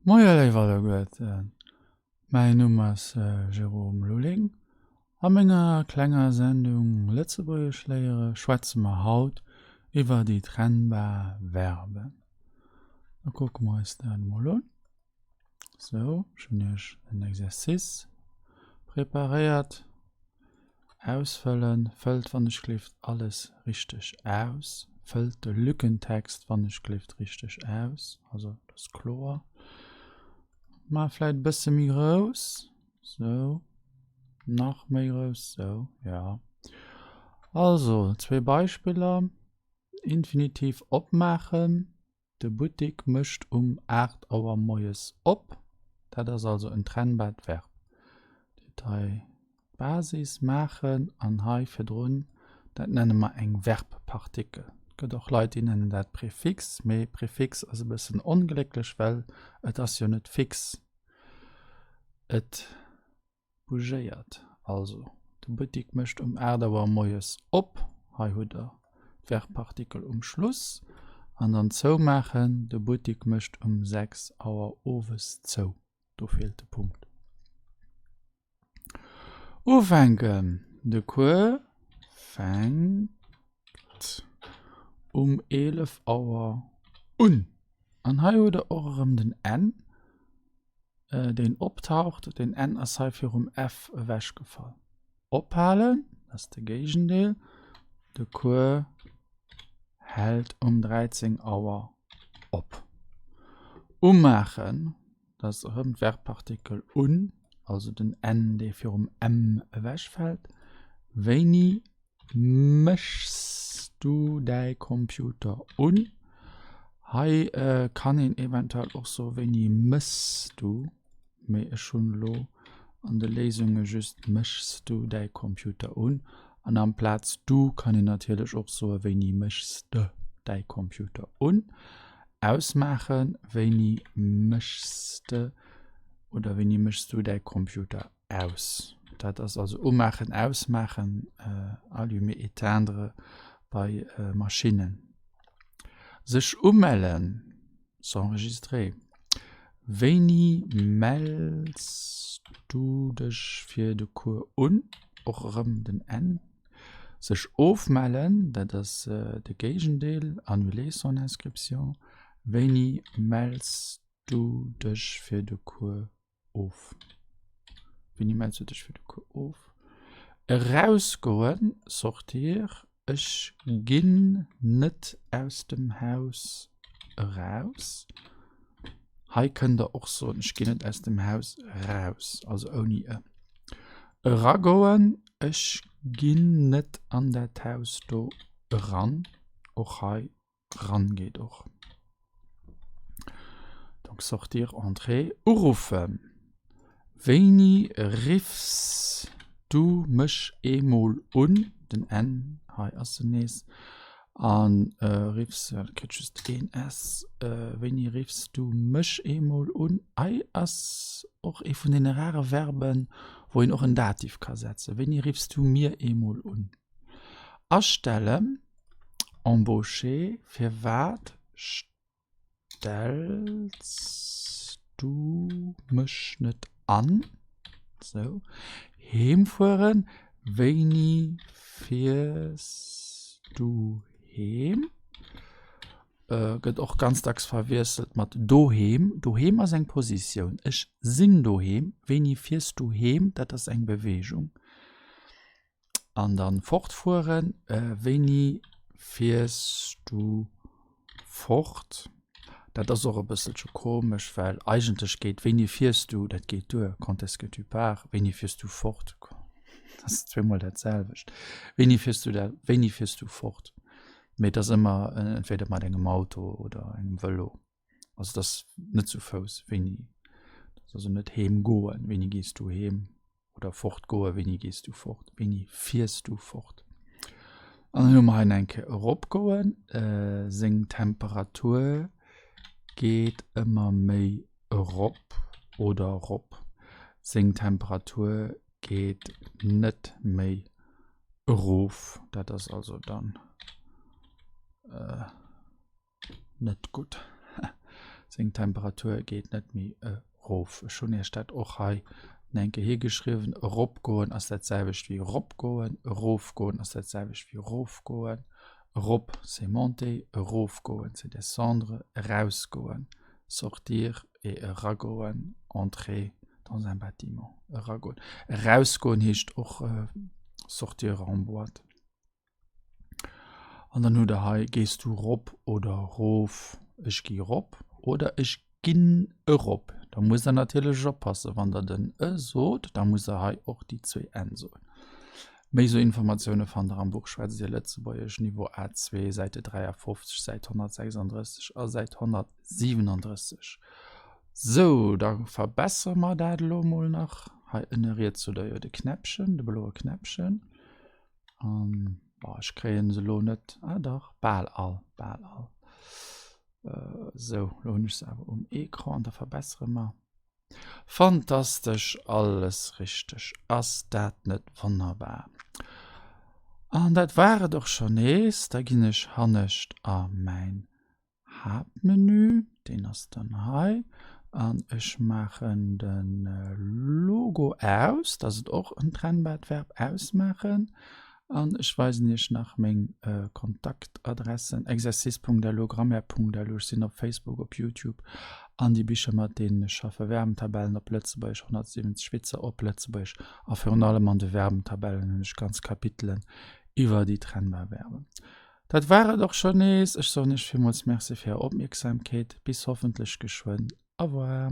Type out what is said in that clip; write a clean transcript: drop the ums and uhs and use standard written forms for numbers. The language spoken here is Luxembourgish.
Moie léif alleguerten, mäin Numm ass Jérôme Lulling. A menger klenger Sendung Lëtzebuergesch léiere schwätze mer haut iwwer déi trennbar Verben. Da kucke mer eis dat emol un. Sou, ech hunn iech en Exercice preparéiert. Ausfëllen, Fëllt wann ech gleeft alles richteg aus. Fëllt de Lückentext wann ech gleeft richteg aus. Also dat ass kloer. Mar vläit e bësse méi grouss. Sou. Nach méi grouss. Sou, ja. Also, zwee Beispiller. Infinitiv opmaachen. De Buttik mécht um 8 Auer moies op. Dat ass also en trennbart Verb. Dir hutt hei d'Basis maachen an hei virdrun, dat nenne mer eng Verbpartikel. Et gëtt och Leit, déi nennen dat Prefix, mee Prefix ass e bëssen onglécklech, well et ass jo net fix. Et. Bougéiert. Also, de Buttik mécht um 8 Auer moies op. Hei hutt der d'Verbpartikel um Schluss. An dann zoumaachen, de Buttik mécht um 6 Auer owes zou. Do feelt de Punkt. Ufänken, De Cours fänkt um 11 Auer un. An hei hutt der och erëm den N. deen optaucht, den N ass hei virum F ewechgefall. Ophalen, dat ass de Géigendeel, de Cours hält um 13 Auer op. Umaachen, dat ass erëm d'Verbpartikel un, also den N, dee virum M ewechfält. Wéini Méchs du däi Computer un? Hei kann een eventuell och soe wéini mëss du, mee ech hunn elo an de Léisunge just méchs du däi Computer un. An amplaz du kann een natierlech och soe wéini méchs de däi Computer un. Ausmaachen, wéini méchs de oder wéini méchs du däi Computer aus. Dat ass also umaachen, ausmaachen, allumer, éteindre bei Maschinnen. Sech umellen, s'enregistrer. Wéini mells du dech fir de Cours un? Och erëm den N. Sech ofmellen, dat ass de Géigendeel, annuler son inscription. Wéini mells du dech fir de Cours of? Wéini mells du dech fir de Cours of? Erausgoen, sortir, Ech ginn net aus dem Haus eraus. Hei kënnt der och soen, Ech ginn net aus dem Haus raus, also ouni e. Eragoen, Ech ginn net an dat Haus do eran. Och hei Ran geet och. Donc sortir, entrer, uruffen. Wéini riffs du mech eemol un? Den N, hei ass en nees. An riffs, dat kritt just een S. Wéini riffs du mech eemol un? Hei ass och ee vun deene rare Verben, wou een och en Dativ ka setzen. Wéini riffs du mir eemol un? Astellen, embaucher, Firwat stells du mech net an? Sou. Heemfueren, Wéini fiers du heem? Gëtt och ganz dacks verwiesselt mat doheem. Doheem ass eng Positioun, Ech sinn doheem. Wéini fiers du heem? Dat ass eng Beweegung. An dann fortfueren. Wéini fiers du fort? Dat ass och e bësselche komesch, well eigentlech geet wéini fiers du, dat geet duer, quand est-ce que tu pars, wéini fiers du fort, dat ass zweemol dat selwecht. Wéini fiers du dat, wéini fiers du fort? Mee et ass ëmmer entweder mat engem Auto oder engem Vëlo. Also et ass net zu Fouss, wéini, dat ass also net heem goen, wéini gees du heem? Oder fortgoen, wéini gees du fort? Wéini fiers du fort? An dann hu mer hei nach eng Kéier eropgoen. Seng Temperatur geet ëmmer méi erop oder erop. Seng Temperatur geet net méi erof. Dat ass also dann. Net gutt. Seng Temperatur geet net méi erof. Ech hunn Iech dat och hei eng Kéier higeschriwwen. Eropgoen ass dat selwecht wéi eropgoen. Erofgoen ass dat selwecht wéi erofgoen. Erop, c'est monter. Erofgoen, c'est descendre. Erausgoen, sortir. Et eragoen, entrer dans un bâtiment. Eragoen. Erausgoen heescht och sortir en boîte. An dann hutt der hei, Gees du rop oder rof? Ech gi rop oder ech ginn erop. Da musst der natierlech oppassen, wann der den e sot, da musst der hei och déi zwee n soen. Méi sou Informatioune fannt der am Buch Schwätzt Dir Lëtzebuergesch, Niveau A2, Säite 53, Säit 136 a Säit 137. Sou, da verbessere mer dat elo mol nach. Hei ënne riets hutt der jo de Knäppchen, de bloe Knäppchen. An, boah, ech kréien se elo net, ah dach, bal all, bal all. Sou, elo hunn ech se awer um Ecran an da verbessere mer. Fantastesch, alles richteg, ass dat net wonnerbar? An dat war et och scho nees, da ginn ech hannescht a mäin Haaptmenü, deen ass dann hei, an ech maachen de Logo aus, dat ass et och en trennbart Verb, ausmaachen. An ech weisen iech nach meng Kontaktadressen, exercice.lu, grammaire.lu, ech sinn op Facebook, op Youtube an déi Bicher mat deenen ech schaffe, Verbentabellen op Lëtzebuergesch, 170 Witzer op Lëtzebuergesch a virun allem an de Verbentabellen hunn ech ganz Kapitelen iwwer déi trennbar Verben. Dat war et och schonn nees. Ech soen iech villmools Merci fir är Opmierksamkeet. Bis hoffentlech geschwënn. Au revoir.